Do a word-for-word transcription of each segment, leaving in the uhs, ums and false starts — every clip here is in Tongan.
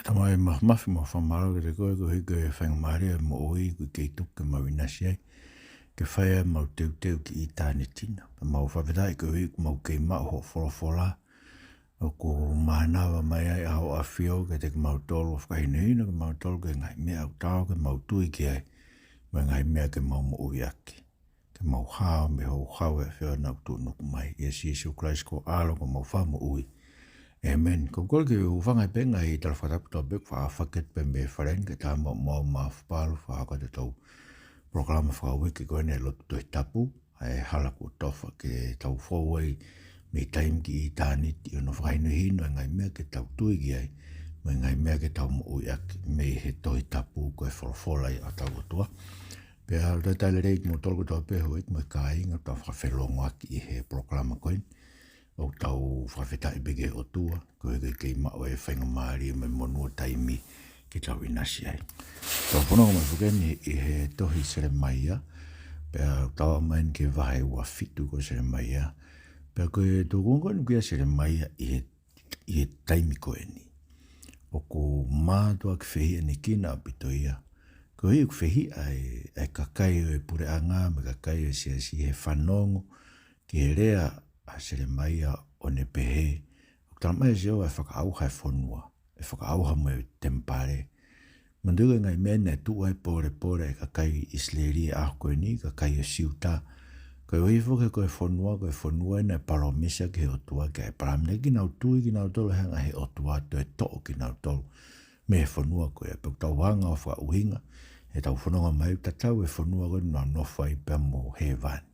ʻAmai, mafimafi mo fakamālō kiate koe koeʻuhi ko e faingamālie ʻo e moʻui ʻoku kei tuku ke mau ʻinasi ai, ke fai ʻemau teuteu ki ʻitāniti na. Pea mau fakafetaʻi koeʻuhi ʻoku mau kei maʻu hoʻo folofola, ʻoku mānava mai ai ʻa hoʻo ʻAfio kiate kimautolu ʻo fakahinohino kimautolu ki he ngaahi meʻa ʻoku taau ke mau tui ki ai, mo e ngaahi meʻa ke mau moʻui ʻaki. Ke mau hao mei he houhau ʻa e ʻAfiona ʻoku tuʻunuku mai. ʻIa Sīsū Kalaisi ko ho ʻAlo ko homau Fakamoʻui. ʻĒmeni. Ko e kole ke u hūfanga pē he ngaahi tala fakatapu kotoa pē kuo fakahoko atu pē mei he fale ni, kae ʻatā muʻa ʻemau mafapalu fakahoko atu ʻetau polokalama fakauike ko eni ʻo e Lotu Tohi Tapu, ʻa e hala kuo tofa ke tau fou ai mei taimi ki ʻitāniti ʻi hono fakahinohino ʻo e ngaahi meʻa ke tau tui ki ai, mo e ngaahi meʻa ke tau moʻui ʻaki mei he Tohi Tapu ko e folofola ia ʻa hotau ʻOtua. Pea ʻoku talitali lelei kimoutolu kotoa pē houʻeiki mo e kāinga ʻoku tau fakafelongoaki ʻi he polokalama ko eni. ʻOku tau fakafetaʻi pē ki he ʻOtua, koeʻuhi ko e kei maʻu e faingamālie mo e monū ʻo e taimi ke tau ʻinasi ai. Tau fononga mai foki eni ʻi he tohi Selemaia, pea tau aʻu mai eni ki he vahe ua fitu ko Selemaia, pea ko e tokanga ko eni kia Selemaia ʻi he, ʻi he taimi ko eni. ʻOku mātuʻaki fehiʻanekina ʻaupito ia. Koeʻuhi ʻoku fehiʻa ʻa e, ʻa e kakai ʻo e puleʻanga, mo e kakai ʻo e siasi he fanongo ki he lea ʻa Selemaia ʻo ne pehē, ʻoku talamai ʻe Sihova ʻe fakaʻauha e fonua, ʻe fakaʻauha mo e temipale. Manatuʻi ko e ngaahi meʻa naʻe tuʻu ai e polepole ʻa e kakai ʻIsileli he ʻaho ko eni, kakai ʻo Siuta. Koeʻuhi foki ko e fonua, ko e fonua naʻe palōmesi ki he ʻOtua kia ʻĒpalahame, naʻe ʻikai ke nau tui kinautolu ʻe hanga ʻe he ʻOtua ʻo toe toʻo kinautolu mei he fonua ko ia. Pea ʻoku tau hanga ʻo fakaʻuhinga heʻetau fononga mai, ʻoku tatau e fonua ko ē ʻoku nau nofo ai pea mo hēvani.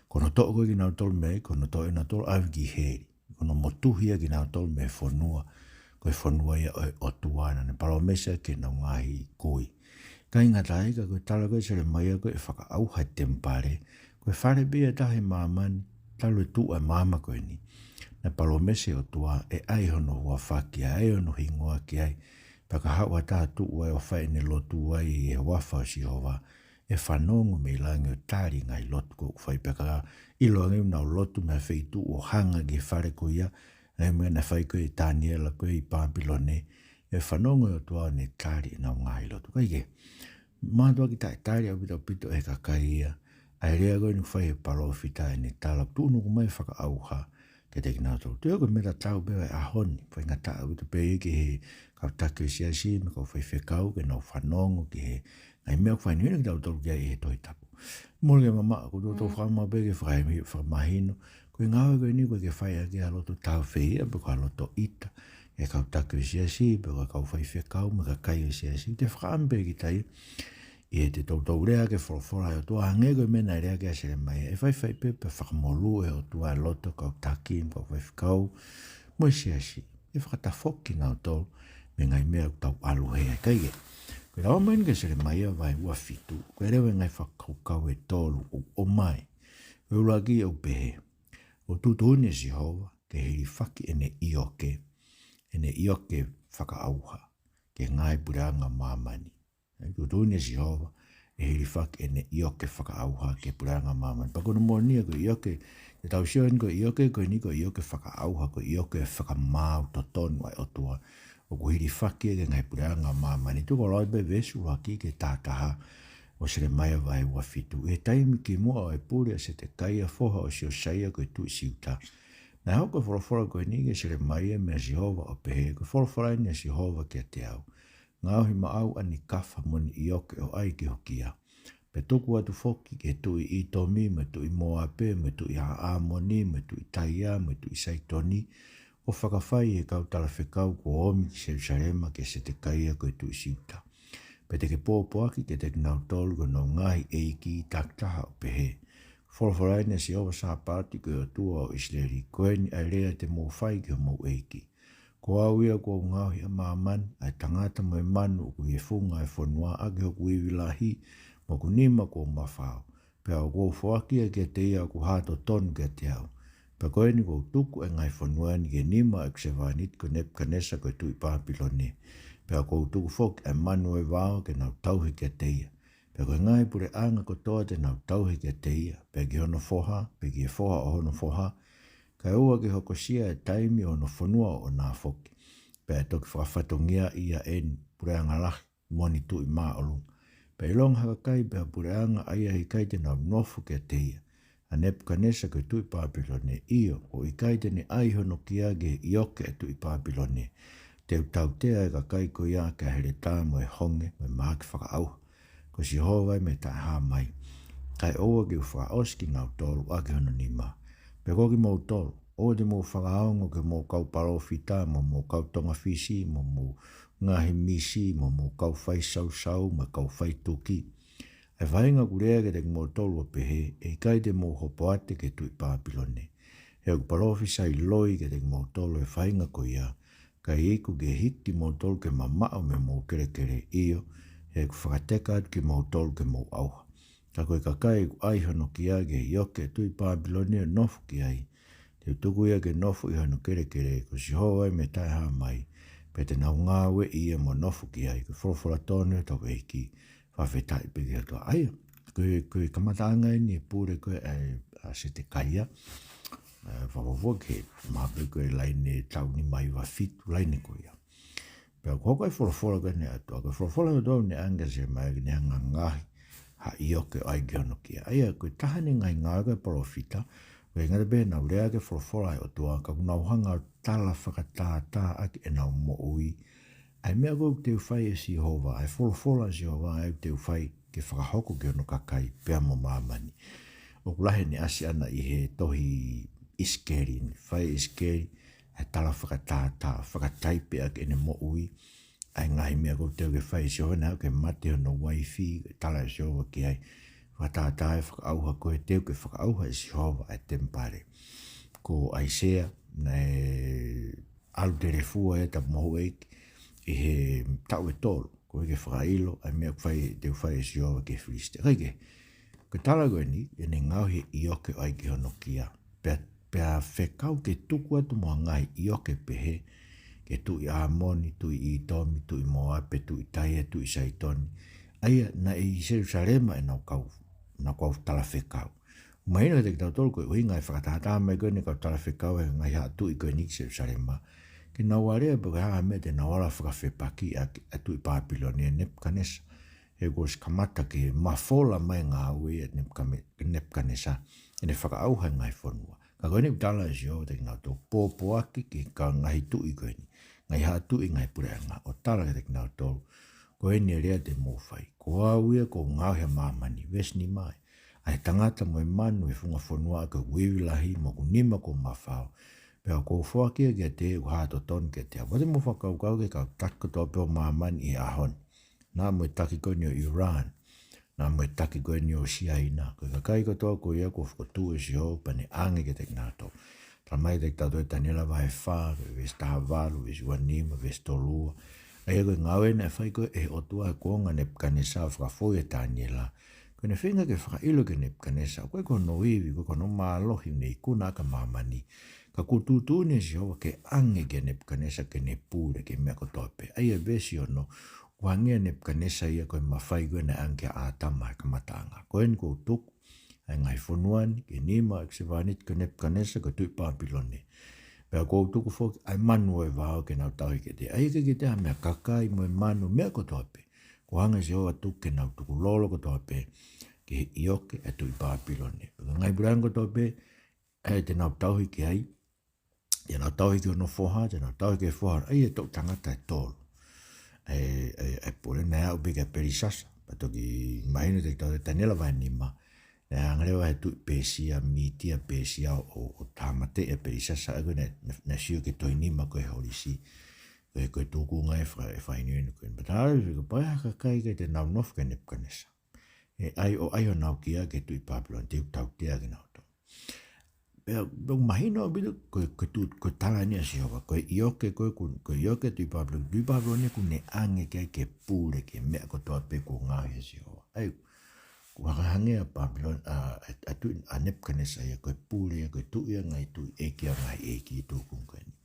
Ko hono toʻo ko ē kinautolu mei ai, ko hono toʻo kinautolu ʻo ʻave ki heli. Ko hono motuhi ia kinautolu mei he fonua, ko e fonua ia ʻo e ʻOtua naʻa ne palōmesi ki heʻenau ngaahi kui. ʻIkai ngata ai, ka ko e tala ko ē ʻa Selemaia ko e fakaʻauha e temipale, ko e fale pē ia ʻe taha ʻi māmani, talu e tuʻu ʻa e maama ko eni, naʻe palōmesi ʻe he ʻOtua ʻe ʻai hono huafa ki ai, ʻai hono hingoa ki ai, pea ka haʻu ha taha ʻo tuʻu ai ʻo fai ʻene lotu ai ʻi he huafa ʻo Sihova, ʻe fanongo mei langi ʻo tali e ngaahi lotu ʻoku fai. Pea ka ʻiloange ʻoku nau lotu mei ha feituʻu ʻo hanga ki he fale ko ia, ʻa e meʻa naʻe fai ko ē ʻe Taniela ko ē ʻi Pāpilone, ʻe fanongo e ʻOtua ʻo ne tali ʻenau ngaahi lotu. Kae kehe, mātuʻaki taʻetali ʻaupito ʻaupito ʻe he kakai ia ʻa e lea ko eni naʻe fai ʻe he palōfita ʻene tala, tuʻunuku mai e fakaʻauha kiate kinautolu. Tui au ko e meʻa tatau pē ʻa e ʻaho ni, faingataʻa ʻaupito pē ia ki he kau taki ʻo e siasi mo e kau faifekau ke nau fanongo ki he ngaahi meʻa ʻoku fakahinohino kitautolu ki ai ʻi he Tohi Tapu. Mole ke mamaʻo, ko ʻeku toutou fakamamaʻo pē ke fakahi-, fakamahino, ko e ngāue ko eni ʻoku ʻikai ke fai ʻaki ha loto tāufehiʻa pe ko ha loto ʻita ʻe he kau taki ʻo e siasi pe ko e kau faifekau mo e kakai ʻo e siasi. Te u fakaʻamu pē kita ia ʻi heʻete toutou lea ki he folofola ʻa e ʻOtua, hangē ko e meʻa naʻe lea ki ai ʻa Selemaia. ʻE faifai pē pea fakamolū ʻe he ʻOtua e loto ʻo e kau taki mo e kau faifekau mo e siasi. ʻE fakatafoki kinautolu mei he ngaahi meʻa ʻoku tau ʻalu hē ai. Kae kehe, ko e lau mai eni kia Selemaia vahe ua fitu, ko e lea ʻo e ngaahi fakakaukau ʻe tolu ʻoku ʻomai. Ko e ʻuluaki ʻoku pehē, ʻoku tuʻutuʻuni ʻe Sihova ke hilifaki ʻene ʻioke, ʻene ʻioke fakaʻauha ki he ngaahi puleʻanga ʻo māmani. ʻOku tuʻutuʻuni ʻe Sihova ʻe hilifaki ʻene ʻioke fakaʻauha ki he puleʻanga ʻo māmani. Pea ko hono moʻoni ia ko e ʻioke, te tau sio eni ko e ʻioke ko eni ko e ʻioke fakaʻauha, ko e ʻioke fakamaau totonu ʻa e ʻOtua ʻoku hilifaki ia ki he ngaahi puleʻanga ʻo māmani. Tuku ke u lau pē veesi ʻuluaki ki he taha taha ʻo Selemaia vahe ua fitu. ʻI he taimi kimuʻa ʻo e pule ʻa Setekaia foha ʻo Siosaia ko e tuʻi Siuta, naʻe hoko e folofola ko eni kia Selemaia meia Sihova ʻo pehē, ko e folofola eni ʻa Sihova kiate au. Ngaohi maʻau ʻa Nikafa mo ʻene ʻioke ʻo ʻai ki hoku kia. Pea tuku atu foki ki he tuʻi ʻĪtomi, mo e tuʻi Mōape, mo e tuʻi ʻĀmoni, mo e tuʻi Taia, mo e tuʻi Saitoni, ʻo fakafai ʻe he kau talafekau kuo ōmi ki Selusalema kia Setekaia ko e tuʻi Siuta. Pea te ke pōpoaki kiate kinautolu ko honau ngaahi ʻeiki takitaha ʻo pehē, folofola eni ʻa Sihova Sāpaoti ko e ʻOtua ʻo ʻIsileli, ko eni ʻa e lea te mou fai ki homou ʻeiki. Ko au ia kuo u ngaohi ʻa māmani, ʻa e tangata mo e manu ʻoku ʻi he funga ʻo e fonua, ʻaki hoku ivi lahi mo hoku nima kuo mafao. Pea ʻoku ou foaki ia kiate ia ʻoku hā totonu kiate au. Pea ko eni kuo u tuku ʻa e ngaahi fonua ni ki he nima ʻo ʻeku sevāniti ko Nepukanesa ko e tuʻi Pāpilone. Pea ʻoku ou tuku foki ʻa e manu ʻo e vao ke nau tauhi kiate ia. Pea ko e ngaahi puleʻanga kotoa te nau tauhi kiate ia, pea ki hono foha, pea ki he foha ʻo hono foha, kae ʻoua ke hokosia ʻa e taimi ʻo hono fonua ʻoʻona foki. pea ʻe toki fakafatongiaʻi ia ʻeni, puleʻanga lahi, mo ʻene tuʻi māʻolunga. Pea ʻilonga ha kakai pe ha puleʻanga ʻa ia ʻe ʻikai te nau nofo kiate ia, ʻa Nepukanesa ko e tuʻi Pāpilone, ʻio, ʻoku ʻikai te ne ʻai hono kia ki he ʻioke ʻa e tuʻi Pāpilone, te u tautea ʻa e kakai ko ia ʻaki ʻa Heletā mo e honge mo e mahaki fakaʻauha, ko Sihova ia mei he Taʻehāmai, kae ʻoua ke u fakaʻosi kinautolu ʻaki hono nima. Pea ko kimoutolu, ʻoua te mou fakaongo ki hoʻomou kau palōfita, mo hoʻomou kau tongafisi, mo hoʻomou ngaahi misi, mo hoʻomou kau faisausau, mo e kau faituki, ʻa e faʻahinga ʻoku lea kiate kimoutolu ʻo pehē, ʻE ʻikai te mou hopoate ki he tuʻi Pāpilone, he ʻoku palōfisai loi kiate kimoutolu ʻa e faʻahinga ko ia, kae iku ke hiki kimoutolu ke mamaʻo mei hoʻomou kelekele, ʻio, he ʻoku fakateka atu kimoutolu ke mou ʻauha. Ka ko e kakai ʻoku ʻai hono kia ki he ʻioke ʻa e tuʻi Pāpilone ʻo nofo ki ai, te u tuku ia ke nofo ʻi hono kelekele, ko Sihova ia mei he Taʻehāmai, pea te nau ngāueʻi ia mo nofo ki ai. Ko e folofola tonu ʻa hotau ʻEiki, fakafetaʻi pē ki he ʻOtua. ʻA ia, ko e, ko e kamataʻanga ʻeni e pule ko ē ʻa, ʻa Setekaia, ʻa, fakafuofua ki he, mahalo pē ko e laine taha nima hiva fitu, laine ko ia. Pea ko e hoko e folofola ko eni ʻa e ʻOtua, ko e folofola ʻa e ʻOtua naʻe ʻange kia Selemaia ke ne hanga ʻo ngaohi ha ʻioke ʻo ʻai ki hono kia. ʻA ia, ko e taha eni e ngaahi ngāue ʻa e palōfita, ʻoku ʻikai ngata pē heʻenau lea ki he folofola ʻa e ʻOtua, ka ʻoku nau hanga ʻo tala fakatātā ʻaki ʻenau moʻui ʻa e meʻa ko ē ʻoku teu fai ʻe Sihova, ʻa e folofola ʻa Sihova ʻa ia ʻoku teu fai ke fakahoko ki hono kakai pea mo māmani. ʻOku lahi ʻene ʻasi ʻana ʻi he tohi ʻIsikeli, naʻe fai ʻe ʻIsikeli ʻa e tala fakatātā, fakataipe ʻaki ʻene moʻui ʻa e ngaahi meʻa ko ē ʻoku teu ke fai ʻe Sihova, naʻe aʻu ki he mate hono uaifi, tala ʻe Sihova ki ai, fakatātā e fakaʻauha ko ē ʻoku teu ke fakaʻauha ʻe Sihova ʻa e temipale. Ko ʻAisea, naʻe ʻalu telefua ia ʻa e Tapu Moʻui ʻi he taʻu ʻe tolu, koeʻuhi ke fakaʻilo ʻa e meʻa ʻoku fai, teu fai ʻe Sihova ki he Filisitia. Kae kehe, ko e tala ko eni, ʻene ngaohi e ʻioke ʻo ʻai ki hono kia. Pea, pea fekau ke tuku atu mo ha ngaahi ʻioke pehē ki he tuʻi ʻAmoni, tuʻi ʻĪtomi, tuʻi Mōape, tuʻi Taia, tuʻi Saitoni, ʻa ia naʻe ʻi Selusalema ʻenau kau, ʻenau kau talafekau. Mahino kiate kitautolu ko e ʻuhinga e fakatātā mai ko eni e kau talafekau ʻa e ngaahi haʻa tuʻi ko eni ki Selusalema, ke nau alea pe ko e hā ha meʻa te nau ala fakafepaki ʻaki ʻa e tuʻi Pāpilone ʻa Nepukanesa. He kuo ʻosi kamata ke mafola mai e ngāue ʻa Nepukame-, Nepukanesa, ʻene fakaʻauha e ngaahi fonua. Ka ko eni ʻoku tala ʻe Sihova kiate kinautolu, pōpoaki ki he kau ngaahi tuʻi ko eni, ngaahi haʻa tuʻi, ngaahi puleʻanga, ʻo tala kiate kinautolu, Ko eni e lea te mou fai. Ko au ia kuo u ngaohi ʻa māmani, veesi nima, ʻa e tangata mo e manu he funga fonua ʻaki hoku ivi lahi mo hoku nima kuo mafao. Pea kuo u foaki ia kiate ia ʻoku hā totonu kiate au. Pea te mou fakakaukau ki he kau taki kotoa pē ʻo māmani ʻi he ʻaho ni. Naʻa mo e taki ko eni ʻo ʻIulan. Naʻa mo e taki ko eni ʻo Siaina. Ko e kakai kotoa ko ia kuo fokotuʻu ʻe Sihova pea ne ʻange kiate kinautolu. Talamai kiate kitautolu ʻe Taniela vahe fā, veesi taha valu, veesi ua nima, veesi tolu ua. ʻA ia ko e ngāue naʻe fai ko ē ʻe he ʻOtua he kuonga ʻo Nepukanesa ʻo fakafou ʻia Taniela, ko ʻene feinga ke fakaʻilo kia Nepukanesa, ʻoku ʻikai ko hono ivi, ʻoku ʻikai ko hono mālohi naʻe ikuna ʻaki ʻa māmani. Ka kuo tuʻutuʻuni ʻe Sihova ke ʻange kia Nepukanesa ke ne pule ki he meʻa kotoa pē. ʻA ia veesi ono, ʻoku hangē ʻa Nepukanesa ia ko e mafai ko ē naʻe ʻange kia ʻĀtama he kamataʻanga. Ko eni kuo u tuku ʻa e ngaahi fonua ni ki he nima ʻo ʻeku sevāniti ko Nepukanesa ko e tuʻi Pāpilone. Pea kuo u tuku foki ʻa e manu ʻo e vao ke nau tauhi kiate ia. ʻA ia ʻoku ʻikai ke toe ʻi ai ha meʻa, kakai mo e manu, meʻa kotoa pē, kuo hanga ʻe Sihova ʻo tuku ke nau tukulolo kotoa pē ki he ʻioke ʻa e tuʻi Pāpilone. Pea ko e ngaahi puleʻanga kotoa pē ʻe te nau tauhi ki ai, te nau tauhi ki hono foha, te nau tauhi ki he foha, ʻa ia e toʻu tangata ʻe tolu. ʻA e, ʻa e, ʻa e pule naʻe aʻu pē kia Pelisasa, pea toki mahino kiate kitautolu ʻe Taniela vahe nima, naʻe hanga leva ʻe he tuʻi Pēsia, Mītia, Pēsia ʻo, ʻo, ʻo tāmateʻi ʻa Pelisasa, ʻa ia ko ē naʻe, naʻe, naʻe sio ki he tohi nima ko ē ʻo e holisi. Ko e, ko e tūkunga e faka-, e fakahinohino ko ē. Pea tala ʻe Sihova, kapau ʻe ʻi ai ha kakai ʻikai te nau nofo kia Nepukanesa, ʻe ʻai ʻo ʻai honau kia ki he tuʻi Pāpilone, te u tautea kinautolu. Pea, pea ʻoku mahino ʻaupito, ko e, ko e tu-, ko e tala eni ʻa Sihova, ko e ʻioke, ko e ku-, ko e ʻioke ʻa e tuʻi Pāpilone, tuʻi Pāpilone kuo ne ʻange ki ai ke pule ki he meʻa kotoa pē kuo ngaohi ʻe Sihova. ʻA ia, kuo hangehangē ʻa Pāpilone, ʻa, ʻa, ʻa tuʻi, ʻa Nepukanesa ia, ko e pule ia, ko e tuʻi ia ʻo e ngaahi tuʻi, ʻeiki ia ʻo e ngaahi ʻeiki, tūkunga ko eni.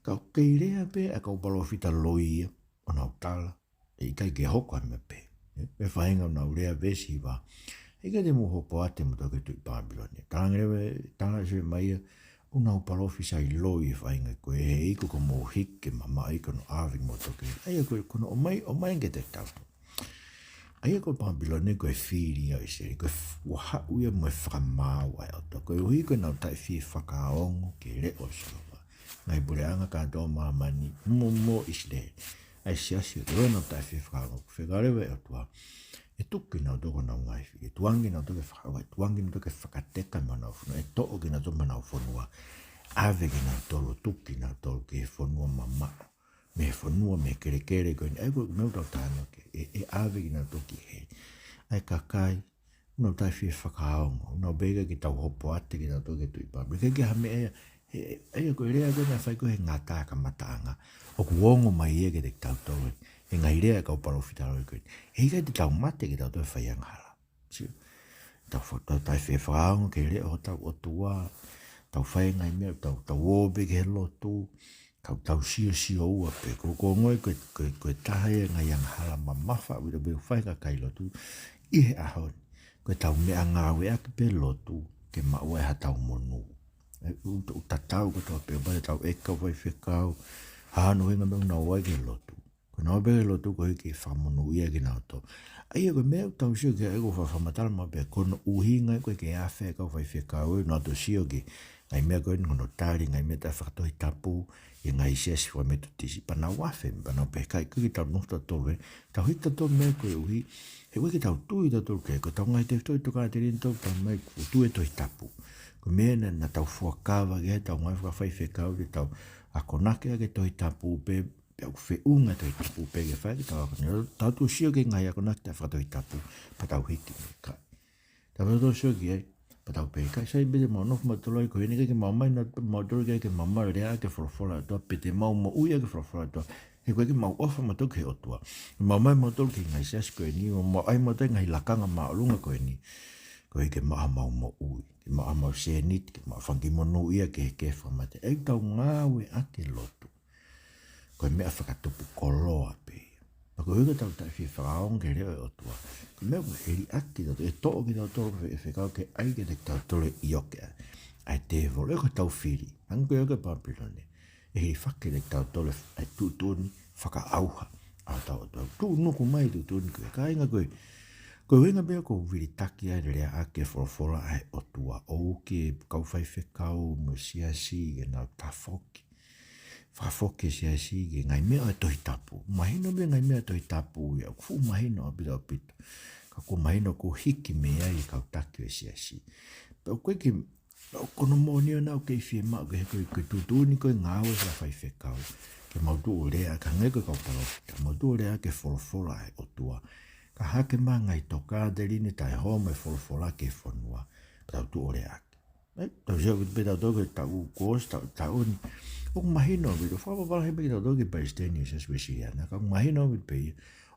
Ka ʻoku kei lea pē ʻa e kau palōfita loi ia, ʻo nau tala, ʻe ʻikai ke hoko ha meʻa pehē. ʻE, ʻe faʻahinga ʻenau lea veesi hiva, ʻe ʻikai te mou hopoate moutolu ki he tuʻi Pāpilone. Talaange leva, talaange ʻe Selemaia, ʻoku nau palōfisai loi e faʻahinga ko ē, he ʻikai ko hoʻomou hiki ke mamaʻo, ʻikai ko hono ʻave kimoutolu ki hē. ʻA ia ko e, ko hono ʻomai, ʻomai kiate kitautolu. ʻA ia ko Pāpilone ko e fili ia ʻo ʻIsileli, ko e f-, ua haʻu ia mo e fakamaau ʻa e ʻOtua. Koeʻuhi ko ʻenau taʻefie fakaongo ki he leʻo ʻo Sihova. Ngaahi puleʻanga kātoa ʻo māmani, mo, mo ʻIsileli. ʻA e siasi ʻo e ʻOtua, ʻenau taʻefie fakaongo. Fekau leva e ʻOtua, ʻe tuku kinautolu ko honau ngaahi fili, ʻe tukuange kinautolu ke fakaʻauha, ʻe tukuange kinautolu ke fakateka mei honau fonua, ʻe toʻo kinautolu mei honau fonua, ʻave kinautolu, tuku kinautolu ki he fonua mamaʻo, mei he fonua, mei he kelekele ko eni. ʻA ia ko e meʻa ʻoku tau talanoa ki ai, ʻe, ʻe ʻave kinautolu ki hē. ʻA e kakai, ʻoku nau taʻefie fakaongo, ʻoku nau pehē ʻikai ke tau hopoate kinautolu ki he tuʻi Pāpilone. ʻIkai ke ha meʻa ia, he, he, ʻa ia ko e lea ko ē naʻe fai ko ē he ngata kamataʻanga, ʻoku ongo mai ia kiate kitautolu ē, he ngaahi lea ʻa e kau palōfita loi ko ē. He ʻikai te tau mate kitautolu he fai angahala. Sio. Tau fa-, tau taʻefie fakaongo ki he leʻo ʻo hotau ʻOtua, tau fai e ngaahi meʻa, tau, tau ō pē ki he lotu, tau, tau siosio ua pē. Ko, ko e ongo ia ko e, ko e, ko e taha ia e ngaahi angahala mamafa ʻaupito ʻoku fai ʻe he kakai lotu ʻi he ʻaho ni. Ko ʻetau meʻangāueʻaki pē lotu ke maʻu ai haʻatau monū. ʻE, ʻoku, ʻoku tatau kotoa pē, ʻo pehē ʻe he kau faifekau, hā hono ʻuhinga e meʻa ʻoku nau ō ai ki he lotu. Ko ʻenau ō pē ki he lotu koeʻuhi ke fakamonūʻia kinautolu. ʻA ia ko e meʻa ʻoku tau sio ki ai, ʻoku ou faʻa fakamatala mai pē, ko hono ʻuhinga ia ʻoku ʻikai ke afe e kau faifekau ē, ʻoku nau toe sio ki he ngaahi meʻa ko eni, ko hono tali e ngaahi meʻa taʻefakatohitapu ʻi he ngaahi siasi fakaMetotisi, pea nau afe, pea nau pehē ʻikai, ʻikai ke tau nofo tautolu hē, tau hiki tautolu mei ai koeʻuhi he ʻoku ʻikai ke tau tui tautolu ki ai, ko ʻetau ngaahi tefitoʻi tokāteline ʻoku tau tali mai ʻoku tui he Tohi Tapu. Ko e meʻa naʻa, naʻa tau fuakava ki ai ʻetau ngaahi fakafaifekau, te tau akonaki ʻaki e Tohi Tapu pē, pea ʻoku feʻunga e Tohi Tapu pē ke fai ʻetau akonaki. Tau toe sio ki he ngaahi akonaki taʻefakatohitapu, pea tau hiki mei ai. Tau toe sio ki ai, pea tau pehē ʻikai, sai pē te mau nofo mautolu ai ko eni, ʻikai ke mau ōmai nautolu, mautolu ʻikai ke mau maʻu e lea ʻa e folofola ʻa e ʻOtua, pe te mau moʻui ʻaki e folofola ʻa e ʻOtua. He ʻoku ʻikai ke mau ʻofa mautolu ki he ʻOtua. Mau ōmai mautolu ki he ngaahi siasi ko eni, ʻo mau ʻai mautolu e ngaahi lakanga māʻolunga ko eni, koeʻuhi ke maʻu haʻamau moʻui, ke maʻu haʻamau sēniti, ke maʻu fanga kiʻi monū ia ki he, ki he fakamate. ʻOku tau ngāueʻaki e lotu ko e meʻa fakatupu koloa pē ia. Pea koeʻuhi ko ʻetau taʻefie fakaongo ki he leʻo ʻo e ʻOtua, ko e meʻa ʻoku ʻe liʻaki kitautolu, ʻe toʻo kitautolu ʻe he fefeka ke ʻai kiate kitautolu ʻe ʻioke ʻa e, ʻa e tēvolo, ʻa ʻetau fili. Hangē ko e ʻioke ʻa Pāpilone, ʻe hilifaki kiate kitautolu ʻa e tuʻutuʻuni fakaʻauha ʻa hotau ʻOtua. Tuʻunuku mai e tuʻutuʻuni ko ē, kāinga, ko e, ko e ʻuhinga pē ʻoku ou vilitaki ai e lea ʻaki e folofola ʻa e ʻOtua, ʻoku ʻi ai e kau faifekau mo e siasi ke nau tafoki, fakafoki e siasi ki he ngaahi meʻa ʻo e Tohi Tapu. Mahino pē ngaahi meʻa ʻo e Tohi Tapu ia, ʻoku fuʻu mahino ʻaupito ʻaupito. Ka ʻoku mahino ʻoku hiki mei ai e kau taki ʻo e siasi. Pea ʻoku ʻikai ke, pea ʻoku, ko hono moʻoni ʻona ʻoku kei fiemaʻu ke he ko e, ko e tuʻutuʻuni ko e ngāue fakafaifekau, ke mau tuʻu ʻo lea, ka hangē ko e kau palōfita, mau tuʻu ʻo lea ʻaki e folofola ʻa e ʻOtua. Ka hake mai e ngaahi tokāteline taʻehoa mai e folofola ki he fonua, pea tau tuʻu ʻo lea ʻaki. ʻE, tau sio ʻaupito pē tautolu ki he taʻu kuo ʻosi, taʻu, taʻu ni. ʻOku mahino ʻaupito, fakapapālangi pē kitautolu ki he palesiteni ʻo e Siasi Uēsiliana, ka ʻoku mahino ʻaupito pē ia,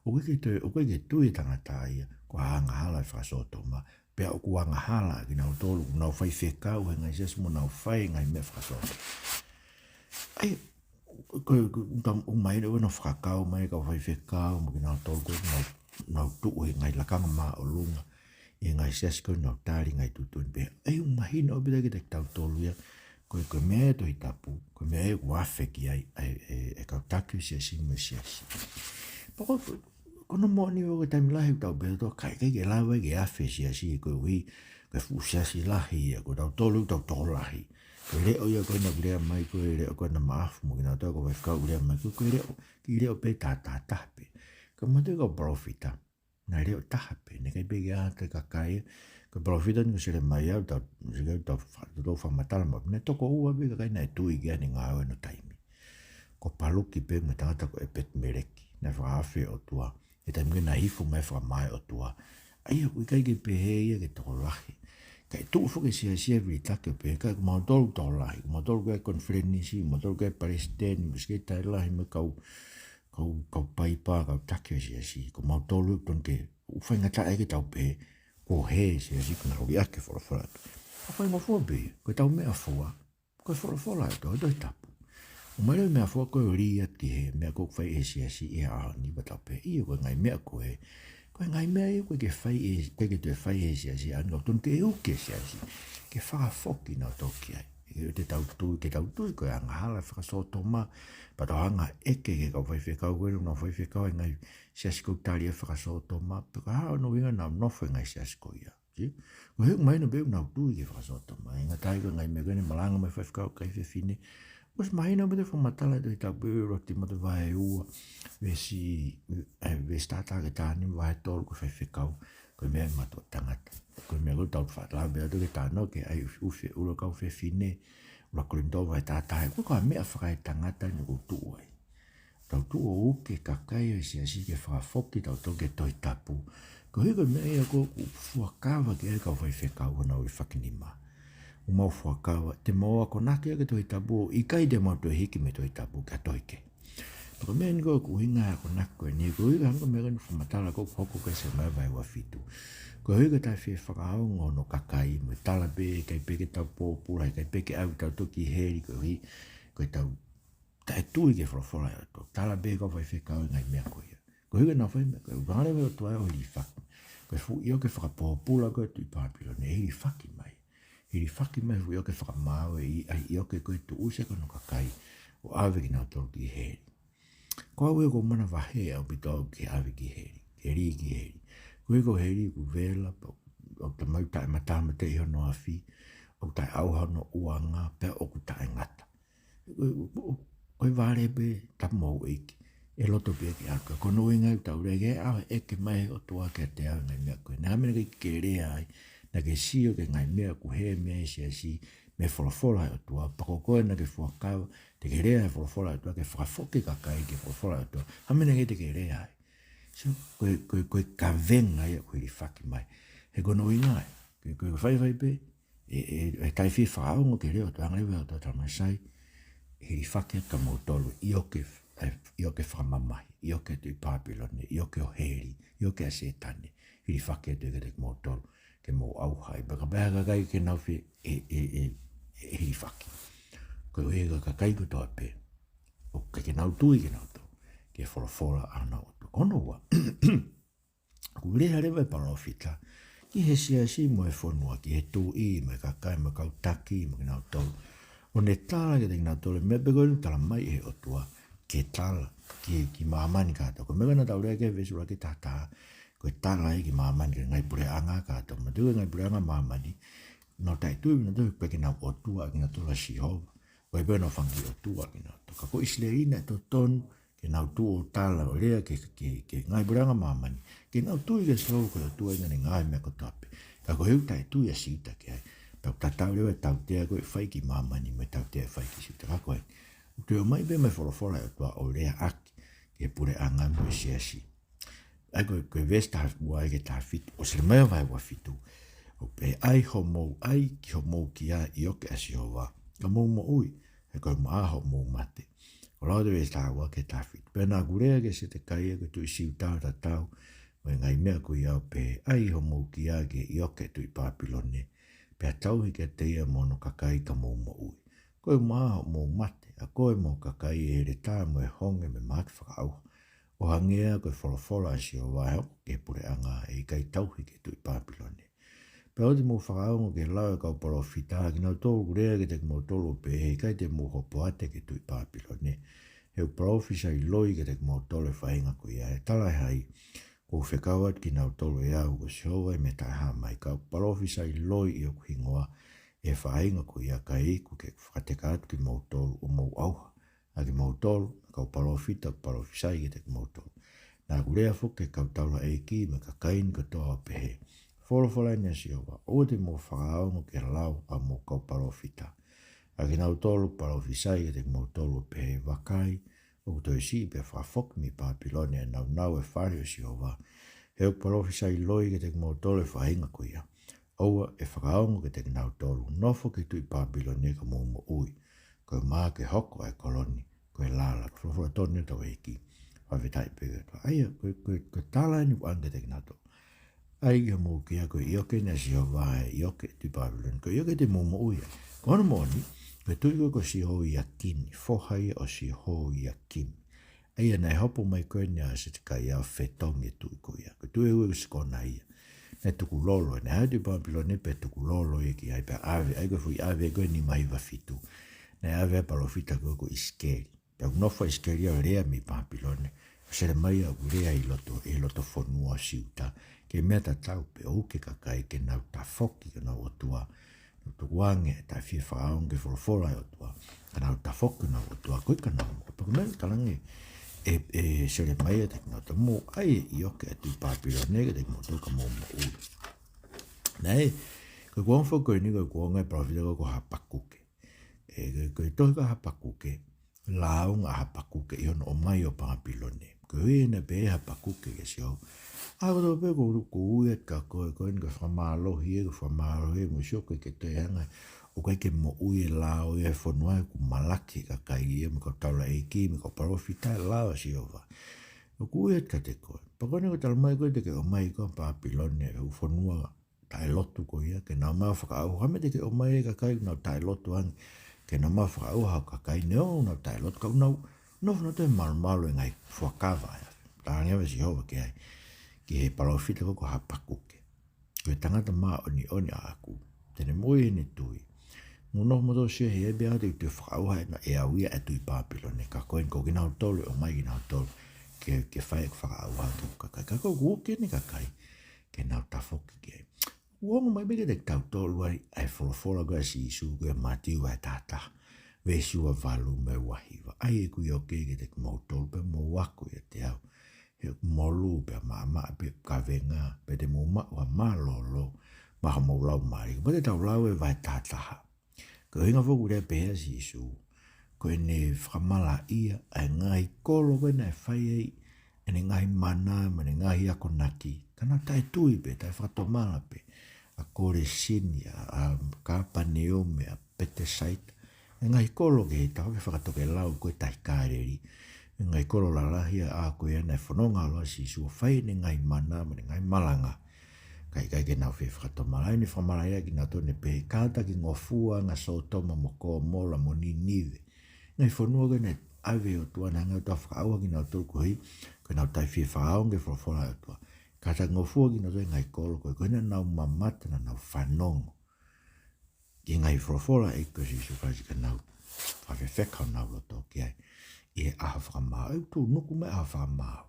ʻoku ʻikai ke toe, ʻoku ʻikai ke tui e tangata ia ko e angahala e fakasōtoma, pea ʻoku angahala kinautolu ʻoku nau faifekau he ngaahi siasi mo nau fai e ngaahi meʻa fakasōtoma. ʻA ia, ko, ko, ʻoku mahino ʻoku nau fakakau mai e kau faifekau mo kinautolu ko ē ʻoku nau, nau tuʻu he ngaahi lakanga māʻolunga ʻi he ngaahi siasi ko ē ʻoku nau tali e ngaahi tuʻutuʻuni pehē. ʻA ia ʻoku mahino ʻaupito kiate kitautolu ia, ko e, ko e meʻa ʻo e Tohi Tapu, ko e meʻa ia ʻoku afe ki ai ʻa e, e, e kau taki ʻo e siasi mo e siasi. Pea ko, ko hono moʻoni ʻoku ʻi ai e taimi lahi ʻoku tau pehē ʻe tautolu, ʻikai, ʻikai ke lava ke afe e siasi koeʻuhi ko e fuʻu siasi lahi ia, ko tautolu ʻoku tau tokolahi. Ko e leʻo ia ko ē naʻa ku lea mai, ko e leʻo ko ē ʻa Maʻafu mo kinautolu e kau faifekau ʻoku lea mai, ko e, ko e leʻo, kiʻi leʻo pē taha taha pē. Ka ʻoku mahino ʻa e kau palōfita, naʻe leʻo taha pē, naʻe ʻikai pē ke ʻi ai ha toe kakai. Ko e palōfita ni ko Selemaia, tau, tau, tau fa-, tau fakamatala mai, naʻe toko ua pē e kakai naʻe tui ki ai heʻene ngāue ʻi hono taimi. Ko Paluki pē mo e tangata ko ʻEpeti-meleki, naʻe fakaafe ʻe he ʻOtua he taimi ko ē naʻe hifo mai e fakamaau ʻa e ʻOtua. ʻA ia ʻoku ʻikai ke pehē ia ke tokolahi. Kae tuʻu foki e siasi ia ʻo vilitaki ʻo pehē, ʻikai, ko mautolu tokolahi, ko mautolu ko ē konifelenisi, ko mautolu ko ē palesiteni, mo e sekelitali lahi, mo e kau, kau, kau paipa, kau taki ʻo e siasi, ko mautolu ʻoku totonu ke, ʻoku faingataʻa ke tau pehē kuo hē e siasi, kuo nau liʻaki e folofola ʻa e ʻOtua. ʻOku faingofua pē ia, ko ʻetau meʻafua ko e folofola ʻa e ʻOtua, Tohi Tapu. ʻOmai leva e meʻafua ko ē ʻo liʻaki e meʻa ʻoku fai ʻe he siasi he ʻaho ni, pea tau pehē, ʻio, ko e ngaahi meʻa ko ē, ko e ngaahi meʻa ia ʻoku ʻikai ke fai ʻe, ʻikai ke toe fai ʻe he siasi he ʻaho ni, ʻoku totonu ke uki e siasi ke fakafoki kinautolu ki ai. ʻIkai te tau tui, ke tau tui ko e angahala fakasōtoma, pea tau hanga ʻeke ki he kau faifekau ko ē, nau faifekau ʻi he ngaahi siasi ʻoku tali ʻe he fakasōtoma, pe ko e hā hono ʻuhinga naʻa nau nofo he ngaahi siasi ko ia. Sio? Ko e ʻuhinga mahino pē ʻoku nau tui ki he fakasōtoma. ʻIkai ngata ai ko e ngaahi meʻa ko ē ne malanga mai faifekau ki he fefine. ʻOsi mahino pē ʻi he fakamatala ʻa e Tohi Tapu ʻi he ʻuluaki Tīmote vahe ua, veesi, ē, veesi taha taha ki he taha nima, vahe tolu ko e faifekau, ko e meʻa ʻi he matuʻa tangata. Ko e meʻa ko ē ʻoku tau faʻa lave atu ki he talanoa ki he ʻai ʻufiʻufi ʻulu ʻa e kau fefine, ʻuluaki Kolinitō vahe taha taha, ko e, ko e meʻa fakaetangata eni ʻoku tuʻu ai. Tau tuʻu ʻo uke kakai ʻo e siasi ke fakafoki tautolu ki he Tohi Tapu. Koeʻuhi ko e meʻa ia ʻoku fuakava ki ai e kau faifekau honau ʻilifakinima. ʻOku mau fuakava, te mau akonaki ʻaki e Tohi Tapu, ʻikai te mau toe hiki mei he Tohi Tapu ki ha tohi kehe. Pea ko e meʻa eni ko ē ʻoku ʻuhinga e akonaki ko eni, koeʻuhi ko e hangē ko e meʻa ko ē naʻe fakamatala ko ē ʻoku hoko ko ē ʻi Selemaia vahe uofitu. Koeʻuhi ko e taʻefieʻi fakaongo hono kakai, mo e tala pē, ʻikai pē ke tau pōpula, ʻikai pē ke ʻave tautolu ki heli, koeʻuhi ko ʻetau taʻetui ki he folofola ʻa e ʻOtua. Tala pē ʻe he kau faifekau e ngaahi meʻa ko ia. Koeʻuhi ko ʻenau fai e meʻa ko ia, ʻoku hanga leva ʻe he ʻOtua ʻo hilifaki. Ko e fuʻu ʻioke fakapōpula ko ē ʻo e tuʻi Pāpilone, ʻe hilifaki mai. Hilifaki mai e fuʻu ʻioke fakamaau ʻi he ʻai ʻioke ko ē ʻo tuʻusi ʻaki hono kakai, ʻo ʻave kinautolu ki heli. Ko au ʻoku ou manavahē ʻaupito au ki he ʻave ki heli, heli ki heli. Koeʻuhi ko heli ʻoku vela, pea ʻoku talamai ʻoku taʻematāmateʻi hono afi, ʻoku taʻeʻauha hono ʻuanga, pea ʻoku taʻengata. Ko e, ko e, ko e vale pē, tapu mo houʻeiki, ʻe loto pē ke ʻalu. Ko hono ʻuhinga ia ʻoku tau lea ki ai, ʻa e ʻeke mai ʻe he ʻOtua kiate au e ngaahi meʻa ko ē. Naʻe hā e meʻa naʻe ʻikai ke ke lea ai, naʻa ke sio ki he ngaahi meʻa ʻoku hē mei ai e siasi, mei he folofola ʻa e ʻOtua, pea ko koe naʻa ke fuakava, te ke lea he folofola ʻa e ʻOtua, ke fakafoki e kakai ki he folofola ʻa e ʻOtua. Hā e meʻa naʻe ʻikai te ke lea ai. So, ko e, ko e, ko e kavenga ia ʻoku hilifaki mai. He ko hono ʻuhinga ia, ko e, ko e faifai pē, ʻe, ʻe, ʻe taʻefieʻi fakaongo ki he lea ʻa e ʻOtua, hanga leva ʻe he ʻOtua ʻo talamai, sai, hilifaki atu kimoutolu, ʻioke, ʻe, ʻioke fakamamahi, ʻioke ʻo e tuʻi Pāpilone, ʻioke ʻo heli, ʻioke ʻa Sētane, hilifaki atu kiate kimoutolu, ke mou ʻauha ai. Pea kapau ʻe hā e kakai ʻoku nau fie, ʻe, ʻe, ʻe, ʻe hilifaki. Koeʻuhi ko e kakai kotoa pē ʻoku ʻikai ke nau tui kinautolu ki he folofola ʻa honau ʻOtua. Ko hono ua, ʻoku lea leva e palōfita ki he siasi mo e fonua, ki he tuʻi mo e kakai mo e kau taki mo kinautolu, ʻo ne tala kiate kinautolu e meʻa pē ko ē ʻoku talamai ʻe he ʻOtua ke tala ki, ki māmani kātoa. Ko e meʻa ko ē naʻa tau lea ki ai he veesi ʻuluaki taha taha, ko e tala ia ki māmani, ki he ngaahi puleʻanga kātoa. Manatuʻi e ngaahi puleʻanga ʻo māmani, nau taʻetui nautolu pē ki honau ʻOtua, ʻikai ke nau tui ʻa Sihova. Ko e pē honau fanga kiʻi ʻotua kinautolu. Ka ko ʻIsileli naʻe totonu ke nau tuʻu ʻo tala ʻo lea ki he, ki he, ki he ngaahi puleʻanga ʻo māmani, ke nau tui kia Sihova ko e ʻOtua ia naʻa ne ngāue he meʻa kotoa pē. Ka koeʻuhi ʻoku taʻetui ʻa Siuta ki ai, pea ʻoku tatau leva e tautea ko ē ʻoku fai ki māmani mo e tautea ʻoku fai ki Siuta. Ka ko ē, ʻoku toe ʻomai pē mei he folofola ʻa e ʻOtua ʻo leaʻaki ki he puleʻanga mo e siasi. ʻA ia ko e, ko e veesi taha ua ki he taha fitu ʻo Selemaia vahe uofitu, ʻoku pehē, ʻai hoʻomou ʻai ki homou kia ʻioke ʻa Sihova, ka mou moʻui, he ko e maʻa hoʻomou mate. ʻO lau atu e veesi taha ua ki he taha fitu. Pea naʻa ku lea kia Setekaia ko e tuʻi Siuta ʻo tatau mo e ngaahi meʻa ko ia ʻo pehē, ʻai hoʻomou kia ki he ʻioke ʻo e tuʻi Pāpilone, pea tauhi kiate ia mo hono kakai ka mou moʻui. Ko e maʻa hoʻomou mate, ʻa koe mo ho kakai, ʻe heletā mo e honge mei he mahaki fakaʻauha, ʻo hangē ko e folofola ʻa Sihova ʻe hoko ki he puleʻanga ʻe ʻikai tauhi ki he tuʻi Pāpilone. Pea ʻoua te mou fakaongo ki he lao ʻa e kau palōfita, ʻa kinautolu ʻoku lea kiate kimoutolu ʻo pehē, ʻe ʻikai te mou hopoate ki he tuʻi Pāpilone. He ʻoku palōfisai loi kiate kimoutolu e faʻahinga ko ia. ʻE tala ʻe hai? Kuo u fekau atu kinautolu ʻe au, ko Sihova ia mei he Taʻehāmai, ka ʻoku palōfisai loi ʻi hoku hingoa ʻe he faʻahinga ko ia, kae iku ke fakateka atu kimoutolu ʻo mou ʻauha ʻa kimoutolu mo e kau palōfita ʻoku palōfisai kiate kimoutolu. Naʻa ku lea foki ki he kau taulaʻeiki mo e kakai ni kotoa ʻo pehē, Folofola eni ʻa Sihova, ʻoua te mou fakaongo ki he lao ʻa hoʻomou kau palōfita, ʻa kinautolu ʻoku palōfisai kiate kimoutolu ʻo pehē, Vakai, ʻoku toe siʻi pea fakafoki mei Pāpilone ʻa e nāunau ʻo e fale ʻo Sihova. He ʻoku palōfisai loi kiate kimoutolu e faʻahinga ko ia. ʻOua ʻe fakaongo kiate kinautolu, Nofo ki he tuʻi Pāpilone ka mou moʻui. Ko e maʻa ke hoko ʻa e kolo ni ko e lala. Ko e folofola tonu eni ʻa hotau ʻEiki. Fakafetaʻi pē ki he ʻOtua. ʻA ia, ko e, ko e, ko e tala eni ʻoku ʻoange kiate kinautolu. ʻAi ki homou kia ko e ʻioke eni ʻa Sihova, ʻa e ʻioke ʻo e tuʻi Pāpilone, ko e ʻioke te mou moʻui ai. Ko hono moʻoni, ko e tuʻi ko ē ko Sihoiakini, foha ia ʻo Sihoiakimi. ʻA ia naʻe hopo mai ko eni ʻa Setekaia ʻo fetongi e tuʻi ko ia. Ko e tuʻi ʻe ua ko Sekonaia. Naʻe tukulolo, naʻe haʻu e Tuʻi Papilone pea tukulolo ia ki ai pea ʻave, ʻa ia ko e foʻi ʻave ko ē nima hiva fitu. Naʻe ʻave ʻa e palōfita ko ē ko ʻIsikeli. Pea ʻoku nofo ʻa ʻIsikeli ʻo lea mei Papilone. ʻA Selemaia ʻoku lea ʻi loto, ʻi loto fonua ʻo Siuta. Ki he meʻa tatau pē ʻoku ʻi ai e kakai ke nau tafoki ki honau ʻOtua. Nau tukuange ʻa e taʻefie fakaongo ki he folofola ʻa e ʻOtua. Ka nau tafoki ki honau ʻOtua, ko e ka nau moʻui. Pea ko e meʻa ʻoku talaange ʻe, ʻe Selemaia kiate kinautolu, mou ʻai e ʻioke ʻa e Tuʻi Papilone kiate kimoutolu ka mou moʻui. Naʻe, ko e kuonga foki ko eni ko e kuonga e palōfita ko ē ko Hapakuke. ʻE, ko e, ko e tohi ko Hapakuke, lāunga ʻa Hapakuke ʻi hono ʻomai ʻo Papilone. Ko ia naʻe pehē ʻe Hapakuke kia Sihova, ʻa ko tau pē ko ulu ko ui atu kia koe, ko eni ko e fakamālohi ē, ko e fakamālohi ē, mou sio ko e ke toe hanga, ʻoku ʻikai ke moʻui e lao ia ʻo e fonua ē, kuo malaki e kakai ia, mo e kau taulaʻeiki, mo e kau palōfita e lao ʻa Sihova. ʻOku ui atu kiate koe. Pea ko eni ko e talamai ko ē te ke ʻomai koe ʻa Papilone, ʻa e fonua taʻelotu ko ia, ke nau ō mai ʻo fakaʻauha, meʻa te ke ʻomai e kakai ʻoku nau taʻelotu ange, ke nau ō mai ʻo fakaʻauha ho kakai neongo ʻoku nau taʻelotu, ka ʻoku nau nofo nautolu he malumalu ʻo e ngaahi fuakava ē. Talaange ʻe Sihova ki ai, ki he palōfita ko ē ko Hapakuke. Ko e tangata māʻoniʻoni ʻaʻaku, te ne moʻui heʻene tui. Mou nofo moutolu ʻo sio he ʻe ʻi ai pē ha taha te u toe fakaʻauha ʻe au ia ʻa e Tuʻi Papilone, ka ko eni ko kinautolu ʻe ō mai kinautolu, ke, ke fai e fakaʻauha ki he kakai. Ka ko ē ʻoku uki ʻene kakai, ke nau tafoki ki ai. ʻOku ongo mai pē kiate kitautolu ai ʻa e folofola ko ē ʻa Sīsū ko ē ʻia Mātiu vahe taha taha, veesi ua valu mo e ua hiva. ʻAi ʻeku ʻioke kiate kimoutolu pea mou ako ʻiate au. He ʻoku molu pea maʻamaʻa pea ʻoku kavenga, pea te mou maʻu ha mālōlō maʻa homou laumālie. Kapau te tau lau e vahe taha taha, ko e ʻuhinga foki ʻoku lea pehē ʻa Sīsū, ko ʻene fakamalaʻia ʻa e ngaahi kolo ko ē naʻe fai ai ʻene ngaahi mana mo ʻene ngaahi akonaki, ka nau taʻetui pē, taʻefakatomala pē. ʻA Kolesini, ʻa, ʻa Kāpaneume, ʻa Petesaita, e ngaahi kolo kehe, tafoki fakatokelau ko ē Tahi Kāleli, e ngaahi kolo lalahi ʻa ko ia naʻe fononga ʻa Sīsū ʻo fai ʻene ngaahi mana mo ʻene ngaahi malanga. Ka ʻikai ke nau fie fakatomala, ʻa ʻene fakamalaʻia kinautolu, ne pehē, kātaki ngofua ʻa Sōtoma mo Komola mo Ninive. Ngaahi fonua ko ē naʻe ʻave ʻe he ʻOtua, naʻe hanga ʻe he ʻOtua ʻo fakaʻauha kinautolu koeʻuhi ko ʻenau taʻefie fakaongo ki he folofola ʻa e ʻOtua. Kātaki ngofua kinautolu ʻe he ngaahi kolo ko ē, koeʻuhi naʻa nau mamata, naʻa nau fanongo ki he ngaahi folofola ʻa e ʻEiki ko Sīsū Kalaisi ka nau fakafefeka honau loto ki ai ʻi he ʻaho fakamaau. ʻE tuʻunuku mai ʻaho fakamaau.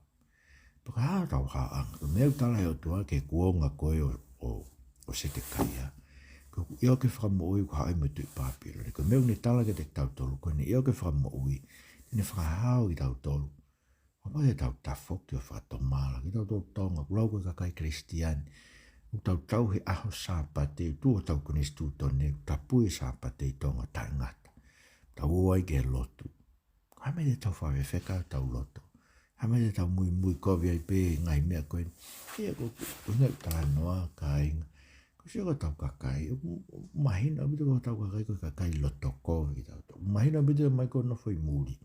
Pea ko e hā hotau haoʻanga? Ko e meʻa ʻoku tala ʻe he ʻOtua ki he kuonga ko ē ʻo, ʻo, ʻo Setekaia, ko ʻeku ʻioke fakamoʻui kuo haʻu mo e Tuʻi Papilone. Ko e meʻa ʻoku ne tala kiate kitautolu, ko ʻene ʻioke fakamoʻui, te ne fakahao kiate kitautolu. Kapau te tau tafoki ʻo fakatomala, kitautolu Tonga, ʻoku lau ko e kakai Kalisitiane, ʻoku tau tauhi e ʻaho Sāpate, ʻoku tuʻu hotau konisitūtone, ʻoku tapui e Sāpate ʻi Tonga taʻengata. Tau ō ai ki he lotu. Ko e hā e meʻa te tau fakafefeka ai hotau loto? Hā e meʻa te tau muimui kovi ai pē he ngaahi meʻa ko ē? ʻIa, ko, ko e ngaahi talanoa, kāinga. Ko e sio ki hotau kakai, ʻoku mahino ʻaupito ko hotau kakai ko e kakai loto kovi kitautolu. Mahino ʻaupito mai ko e nofo ʻi muli.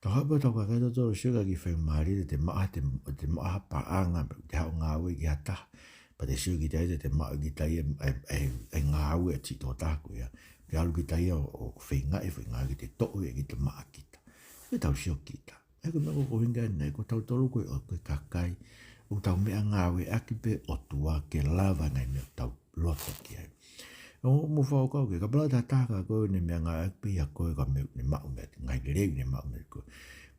Tau haʻu pē hotau kakai tautolu ʻo sio ki he kiʻi faingamālie te te maʻu ha, te, te maʻu ha paʻanga, te haʻu ʻo ngāue ki ha taha. Pea te sio kita ia te te maʻu kita ia e, e, e, e ngāue ʻa e tokotaha ko ia. Te ʻalu kita ia ʻo, ʻo feingaʻi, feingaʻi ke te toʻo ia ke te maʻa kita. Ke tau sio kita. ʻE ko e meʻa ko e ʻuhinga eni, ko tautolu ko ē ʻoku ko e kakai ʻoku tau meʻangāueʻaki pē ʻOtua ke lava e ngaahi meʻa ʻoku tau loto ki ai. ʻO mou fakakaukau ki he, kapau leva ʻe taha kia koe ʻoku ne meʻangāueʻaki pē ʻia koe ka meʻa ʻoku ne maʻu meiate, ngaahi lelei ʻoku ne maʻu meiate koe.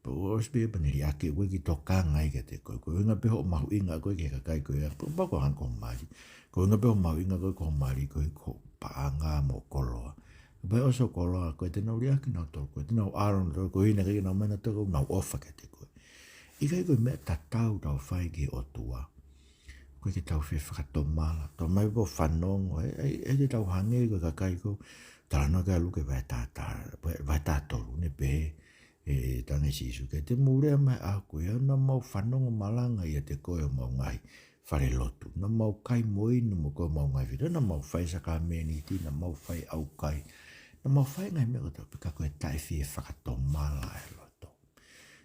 Pea ʻosi pē ia pea ne liʻaki koe, ʻikai ke tokanga ia kiate koe. Ko e ʻuhinga pē hoʻo mahuʻinga ʻa koe ki he kakai ko ia. Pea kapau ko e hangē ko e mali. Ko e ʻuhinga pē hoʻo mahuʻinga ʻa koe ko e mali, ko e, ko e paʻanga mo e koloa. Pea ʻosi hoʻo koloa, ko e te nau liʻaki nautolu koe, te nau ʻalu nautolu koe, ʻi he ʻikai ke nau ō mai nautolu koe, nau ʻofa kiate koe. ʻIkai ko e meʻa tatau ʻoku tau fai ki he ʻOtua. ʻOku ʻikai ke tau fie fakatomala, tau ō mai pē ʻo fanongo, ʻe, ʻe, ʻe te tau hangē ko e kakai ko ē, talanoa ki ai ʻa Luke vahe taha taha, vahe taha tolu, ne pehē ʻe, ʻe talaange ʻe Sīsū kiate ia, mou lea mai he ʻaho ko ia, naʻa mau fanongo malanga ʻiate koe ʻi homau ngaahi falelotu. Naʻa mau kai mo inu mo koe ʻi homau ngaahi feituʻu. Naʻa mau fai e sākalamēniti, naʻa mau fai e ʻaukai. Naʻa mau fai e ngaahi meʻa kotoa pē ka ko e taʻefie fakatomala e loto.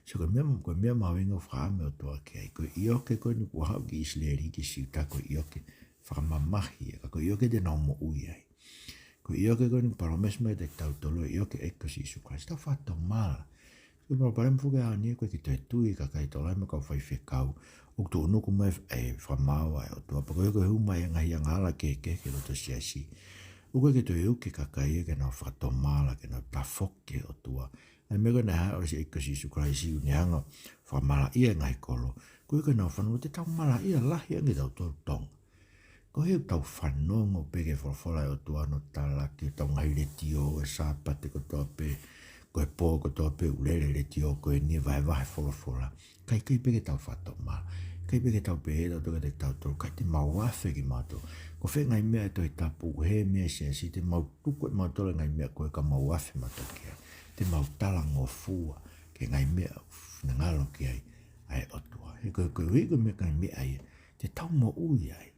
So ko e meʻa, ko e meʻa mahuʻinga ʻoku fakaʻamu e ʻOtua ki ai. Ko e ʻioke ko eni kuo haʻu ki ʻIsileli, ki Siuta, ko e ʻioke fakamamahi ia, ka ko e ʻioke te nau moʻui ai. Ko e ʻioke ko eni palōmesi mai kiate kitautolu, ʻioke ʻa e ʻEiki ko Sīsū Kalaisi, tau fakatomala. Ko e palopalema foki he ʻaho ni, ʻoku ʻikai ke toe tui e kakai tokolahi mo e kau faifekau ʻoku tuʻunuku mai e fakamaau ʻa e ʻOtua. Pea ko e hū mai e ngaahi angahala kehekehe ki loto siasi, ʻoku ʻikai ke toe uki e kakai ia ke nau fakatomala, ke nau tafoki ki he ʻOtua. ʻA e meʻa ko ē naʻe haʻu ai e ʻEiki ko Sīsū Kalaisi ʻo ne hanga ʻo fakamalaʻia e ngaahi kolo. Ko e ʻuhinga ʻoku nau fanongo, te tau malaʻia lahi ange tautolu Tonga. Ko e hā ʻoku tau fanongo pē ki he folofola ʻa e ʻOtua ʻoku tala ki heʻetau ngaahi letiō he Sāpate kotoa pē, ko e pō kotoa pē ʻoku lele e letiō ko eni ʻo vahevahe folofola. Ka ʻikai pē ke tau fakatomala. ʻIkai pē ke tau pehē ʻe tautolu kiate kitautolu, ʻikai, te mau afe kimautolu. Ko e fē ngaahi meʻa ʻa e Tohi Tapu, ko e hā e meʻa ʻa e siasi, te mau tuku ʻe mautolu e ngaahi meʻa ko ē ka mau afe mautolu ki ai. Te mau talangofua ki he ngaahi meʻa ʻoku finangalo ki ai ʻa e ʻOtua. He ko e, ko e ʻuhi ko e meʻa, ngaahi meʻa ia te tau moʻui ai.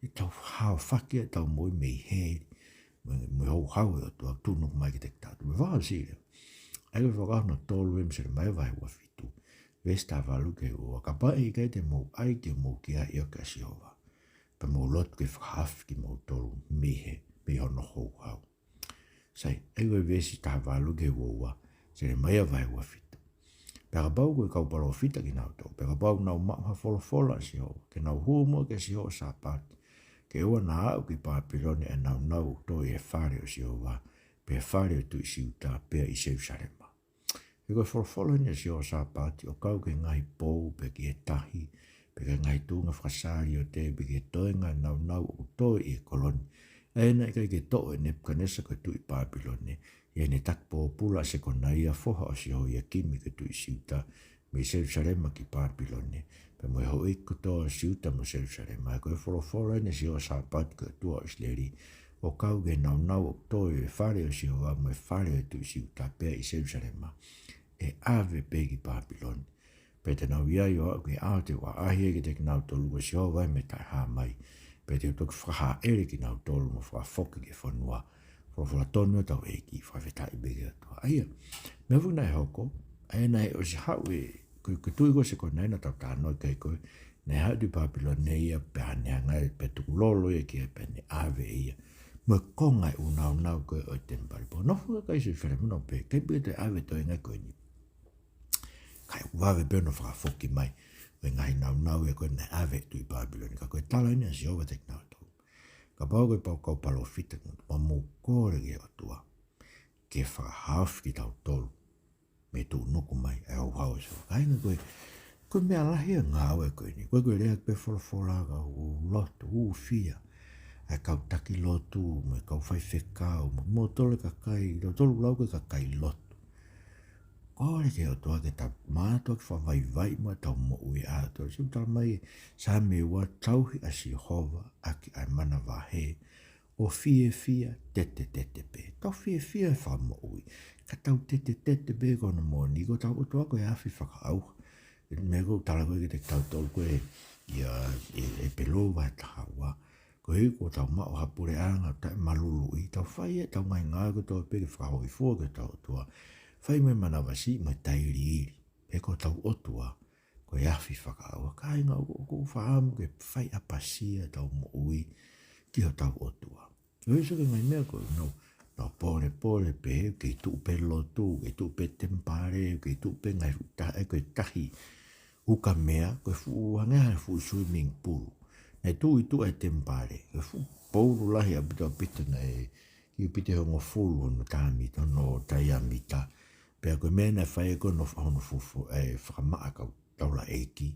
Te tau haofaki ʻetau moʻui mei heli, mei, mei he houhau ʻa e ʻOtua ʻoku tuʻunuku mai kiate kitautolu. Mei he vahe ʻo Sīsū. ʻA ia ko e Fuakava hono tolu ē mei Selemaia vahe ua fitu, veesi taha valu ki he ua: Kapau ʻe ʻikai te mou ʻai ke mou kiaʻi ʻo kia Sihova, pea mou lotu ke fakahaofi kimoutolu mei he, mei hono houhau. Sai, ʻa ia ko e veesi taha valu ki he ua ua, Selemaia vahe ua fitu. Pea kapau ko e kau palōfita kinautolu, pea kapau ʻoku nau maʻu ha folofola ʻa Sihova, ke nau hū muʻa kia Sihova ʻo Sāpati, ke ʻoua naʻa aʻu ki Pāpilone ʻa e naunau ʻoku tō ʻi he fale ʻo Sihova, pe fale ʻo e tuʻi Siuta, pea ʻi Selusalema. He ko e folofola eni ʻa Sihova ʻo Sāpati, ʻo kau ki he ngaahi pou, pe ki he tahi, pe ki he ngaahi tuʻunga fakasaliote, pe ki he toenga ʻo e naunau ʻoku tō ʻi he kolo ni, ʻa ia naʻe ʻikai ke toʻo ʻe Nepukanesa ko e tuʻi Pāpilone, ʻi heʻene taki pōpula ʻa Sekonaia foha ʻo Sihoiakimi ko e tuʻi Siuta, mei Selusalema ki Pāpilone, pea mo e houʻeiki kotoa ʻo Siuta mo Selusalema. Ko e folofola eni ʻa Sihova ʻo Sāpati, ko e ʻOtua ʻo ʻIsileli, ʻo kau ki he naunau ʻoku tō ʻi he fale ʻo Sihova mo e fale ʻo e tuʻi Siuta, pea ʻi Selusalema, ʻe ʻave pē ki Pāpilone. Pea te nau ʻi ai ʻo aʻu ki he ʻaho te u ʻaʻahi ai kiate kinautolu, ko Sihova ia mei he Taʻehāmai, pea te u toki fakahaʻele kinautolu mo fakafoki ki he fonua. Folofola tonu ʻa hotau ʻEiki, fakafetaʻi pē ki he ʻOtua. ʻA ia, meʻa foki naʻe hoko, ʻa ia naʻe ʻosi haʻu e, ko, ko e tuʻi ko ē ʻo Sekonaia naʻa tau talanoa ki ai ko ē, naʻe haʻu e tuʻi Pāpilone ia, pea ne hanga ai pē ʻo tukulolo ia ki ai pea ne ʻave ia. Mo e konga e ʻū naunau ko ē ʻo e temipale. Pea nofo e kakai Siusilemi ʻo pehē, ʻikai pē ke toe ʻave e toenga ko eni. Kae vave pē hono fakafoki mai ʻo e ngaahi naunau ia ko ē naʻe ʻave ʻe he tuʻi Pāpilone. Ka ko e tala eni ʻa Sihova kiate kinautolu: Kapau ko e pau kau palōfita kimoutolu, pea mou kole ki he ʻOtua ke fakahaofi kitautolu mei he tuʻunuku mai ʻa e houhau ʻo Sihova. Kāinga, ko e, ko e meʻa lahi ʻa e ngāue ko eni. Ko e, ko e lea pē folofola ka ʻoku lotu hūfia ʻa e kau taki lotu, mo e kau faifekau, mo, mo e kau kakai, tautolu lau ko e kakai lotu. Kole ki he ʻOtua ke tau mātuʻaki fakavaivaiʻi muʻa ʻetau moʻui ʻa e ʻOtua. Sio, talamai ʻe Saame ua, tauhi ʻa Sihova ʻaki ʻa e manavahē, ʻo fiefia tetetete pē. Tau fiefia he fakamoʻui, ka tau tetetete pē ki hono moʻoni, ko hotau ʻOtua ko e afi fakaʻauha. Meʻa ko ē ʻoku tala ko ē kiate kitautolu ko ē ʻia, ʻi, ʻi Hepelū vahe taha ua. Koeʻuhi kuo tau maʻu ha puleʻanga taʻemaluluʻi, tau fai ʻetau ngaahi ngāue kotoa pē ke fakahōifua ki hotau ʻOtua. Fai mo e manavasiʻi mo e tailiili, he ko hotau ʻOtua ko e afi fakaʻauha. Kāinga, ʻoku, ʻoku ou fakaʻamu ke fai ʻapasia ʻetau moʻui ki hotau ʻOtua. ʻOku ʻi ai e ngaahi meʻa ko ē ʻoku nau, nau pōlepole pē, ʻoku kei tuʻu pē lotu, ʻoku kei tuʻu pē temipale, ʻoku kei tuʻu pē ngaahi fuʻu tahi, ʻa ia ko e tahi ukamea, ko e fuʻu hangē ha fuʻu swimming pool. Naʻe tuʻu ʻi tuʻa e temipale, ko e fuʻu poulu lahi ʻaupito ʻaupito, naʻe ʻikai pito hongofulu hono tāmita, hono taiamita. Pea ko e meʻa naʻe fai ai ko ē hono, hono fufu, ʻa e fakamaʻa kau taulaʻeiki,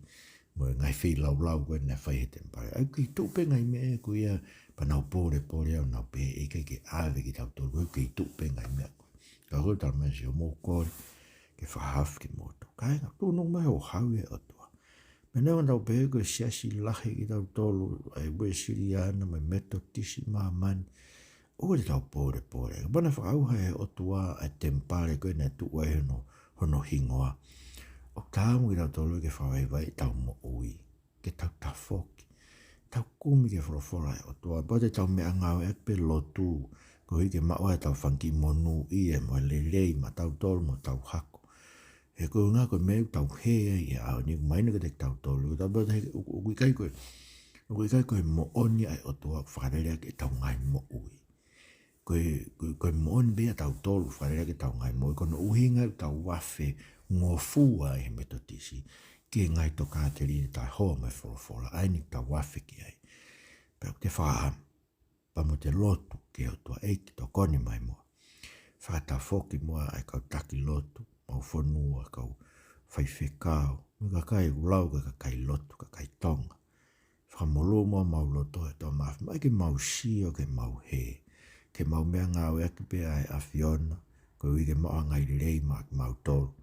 mo e ngaahi feilaulau ko ē naʻe fai he temipale. ʻA ia ʻoku kei tuʻu pē ngaahi meʻa ko ia, pea nau pōlepole ʻo nau pehē ʻe ʻikai ke ʻave kitautolu, ʻoku kei tuʻu pē ngaahi meʻa ko ē. Ka ko e talamai ʻe Sihova, mou kole ke fakahaofi kimoutolu. Kāinga, tuʻunuku mai e houhau ʻa e ʻOtua. Meʻa naʻa tau pehē ko e siasi lahi kitautolu, ʻa e Uēsiliana mo e Metotisi ʻi māmani, ʻoku ʻikai te tau pōlepole. Kapau naʻe fakaʻauha ʻe he ʻOtua ʻa e temipale ko ē naʻe tuʻu ai hono, hono hingoa, ʻoku taau mo kitautolu ke fakavaivaiʻi ʻetau moʻui, ke tau tafoki, tau kumi ki he folofola ʻa e ʻOtua. Pea ʻoua te tau meʻangāueʻaki pē lotu, koeʻuhi ke maʻu ai ʻetau fanga kiʻi monūʻia mo e lelei maʻatautolu mo hotau hako. He ko e ʻuhinga ko e meʻa ʻoku tau hē ai he ʻaho ni, ʻoku mahino kiate kitautolu, ʻoku tau pehē ʻoku, ʻoku ʻikai ko e, ʻoku ʻikai ko e moʻoni ʻa e ʻOtua ʻoku fakalele ʻaki ʻetau ngaahi moʻui. Ko e, ko e, ko e moʻoni pē ʻatautolu ʻoku fakalele ʻaki ʻetau ngaahi moʻui, ko hono ʻuhinga ʻoku tau afe ngofua ʻe he Metotisi ki he ngaahi tokāteline taʻehoa mai e folofola, ʻa eni ʻoku tau afe ki ai. Pea ʻoku te fakaʻamu, pea mo te lotu ki he ʻOtua, ʻEiki, tokoni mai muʻa. Fakatafoki muʻa ʻa e kau taki lotu, mau fonua, kau faifekau, mo e kakai ʻoku lau ko e kakai lotu, kakai Tonga. Fakamolū muʻa homau loto, ʻe ʻOtua Māfimafi, ke mau sio, ke mau hē, ke mau meʻangāueʻaki pē ʻa e ʻAfiona, koeʻuhi ke mau ʻangai lelei maʻa kimautolu.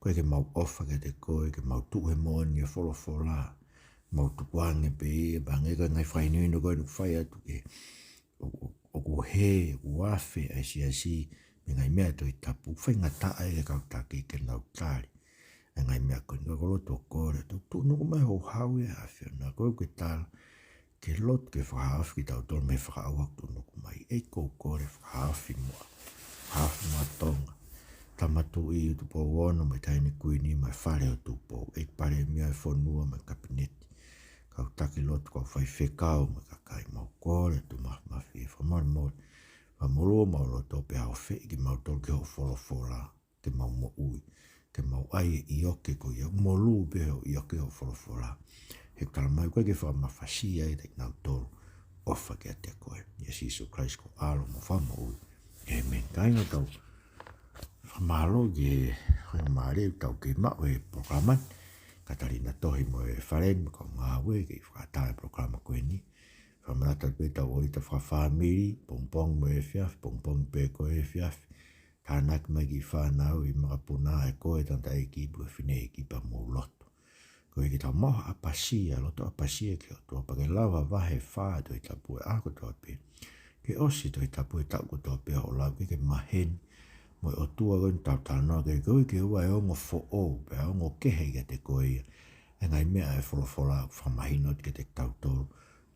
Ko e ke mau ʻofa kiate koe, ke mau tuʻu he moʻoni e folofola, mau tukuange pē ia, pea hangē ko e ngaahi fakahinohino ko eni ʻoku fai atu ke, ʻo, ʻo, ʻoku hē, ʻoku afe ʻa e siasi mei he ngaahi meʻa Tohi Tapu, faingataʻa e kau taki ke nau tali ʻa e ngaahi meʻa ko eni. Ko e lotu ʻoku kole atu, tuʻunuku mai hoʻo hau ʻe ʻAfiona, ko e ke tala ke lotu ke fakahaofi kitautolu mei he fakaʻauha ʻoku tuʻunuku mai. ʻEiki, ʻoku ou kole fakahaofi muʻa, haofi muʻa Tonga, Tama Tuʻi, Tupou Ono mo e Taʻahine Kuini mo e Fale ʻo Tupou, ʻEiki, Palēmia, e fonua mo e Kapineti, kau taki lotu, kau faifekau mo e kakai, mau kole atu Māfimafi, fakamolemole, fakamolū homau loto pea ofeʻi kimautolu ki hoʻo folofola, ke mau moʻui, ke mau ʻai e ʻioke ko ia, molū pē hoʻo ʻioke, hoʻo folofola. He ʻoku tala mai ko e ke fakamafasia ai kitautolu ʻofa kiate koe. ʻIa Sīsū Kalaisi ko e ʻAlo mo e Fakamoʻui. ʻĒmeni. Kāinga, tau fakamālō ki he faingamālie ʻoku tau kei maʻu he polokalama ni. Katalina Tohi mo e Faleni, kau ngāue kei fakaʻatā e polokalama ko eni. Fakamanatu atu pē ʻetau ʻōlita fakafāmili, pongipongi mo e efiafi, pongipongi pē ko e efiafi. Tānaki mai ki he fānau ʻi he makapuna, ʻa e ko e tangataʻeiki pe ko e fineʻeiki, pea mou lotu. Koeʻuhi ke tau maʻu ha ʻapasia, loto ʻapasia ki he ʻOtua, pea ke lau ha vahe ʻe fā Tohi Tapu he ʻaho kotoa pē. Ke ʻosi Tohi Tapu he taʻu kotoa pē hoʻo lau, ke ke maheni mo e ʻOtua ko eni ʻoku tau talanoa ki ai, koeʻuhi ke ʻoua ʻe ongo foʻou, pea ongo kehe kiate koe ia ʻa e ngaahi meʻa ʻa e folofola ʻoku fakamahino atu kiate kitautolu.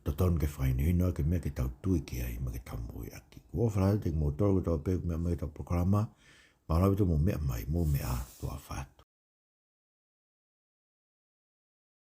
Totonu ke fakahinohino ʻaki e meʻa ke tau tui ki ai mo ke tau moʻui ʻaki. ʻOku ou ʻofa lahi atu kiate kimoutolu kotoa pē ʻoku meʻa mai ki heʻetau polokalama. Mālō ʻaupito hoʻomou meʻa mai, mou meʻa ā, tuʻa ʻofa atu.